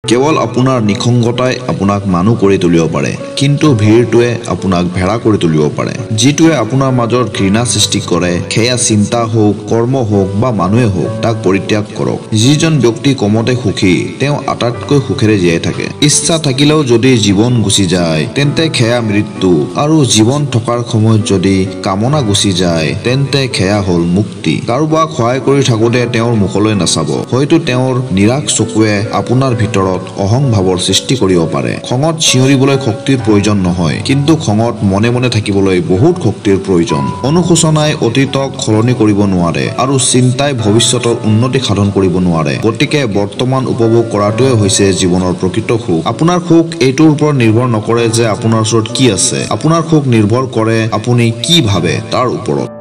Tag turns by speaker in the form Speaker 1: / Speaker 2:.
Speaker 1: কেৱল আপোনাৰ নিসংগতাই আপোনাক মানুহ কৰি তুলিব পাৰে, কিন্তু ভিৰটোৱে আপোনাক ভেড়া কৰি তুলিব পাৰে। যিটোৱে আপোনাৰ মাজত ঘৃণা সৃষ্টি কৰে, সেয়া চিন্তা হওক, কৰ্ম হওক বা মানুহে হওক, তাক পৰিত্যাগ কৰক। যিজন ব্যক্তি কমতে সুখী, তেওঁ আটাইতকৈ সুখেৰে জীয়াই থাকে। ইচ্ছা থাকিলেও যদি জীৱন গুচি যায়, তেন্তে সেয়া মৃত্যু, আৰু জীৱন থকাৰ সময়ত যদি কামনা গুচি যায়, তেন্তে সেয়া হ'ল মুক্তি। কাৰোবাক সহায় কৰি থাকোঁতে তেওঁৰ মুখলৈ নাচাব, হয়তো তেওঁৰ নিৰাশ চকুৱে আপোনাৰ ভিতৰত অহং ভাৱৰ সৃষ্টি কৰিব পাৰে। খঙত চিঞৰিবলৈ শক্তিৰ প্ৰয়োজন নহয়, কিন্তু খঙত মনে মনে থাকিবলৈ বহুত শক্তিৰ প্ৰয়োজন। অনুশোচনাই অতীতক সলনি কৰিব নোৱাৰে আৰু চিন্তাই ভৱিষ্যতৰ উন্নতি সাধন কৰিব নোৱাৰে। গতিকে বৰ্তমান উপভোগ কৰাটোৱে হৈছে জীৱনৰ প্ৰকৃত সুখ। আপোনাৰ সুখ এইটোৰ ওপৰত নিৰ্ভৰ নকৰে যে আপোনাৰ ওচৰত কি আছে, আপোনাৰ সুখ নিৰ্ভৰ কৰে আপুনি কি ভাবে তাৰ ওপৰত।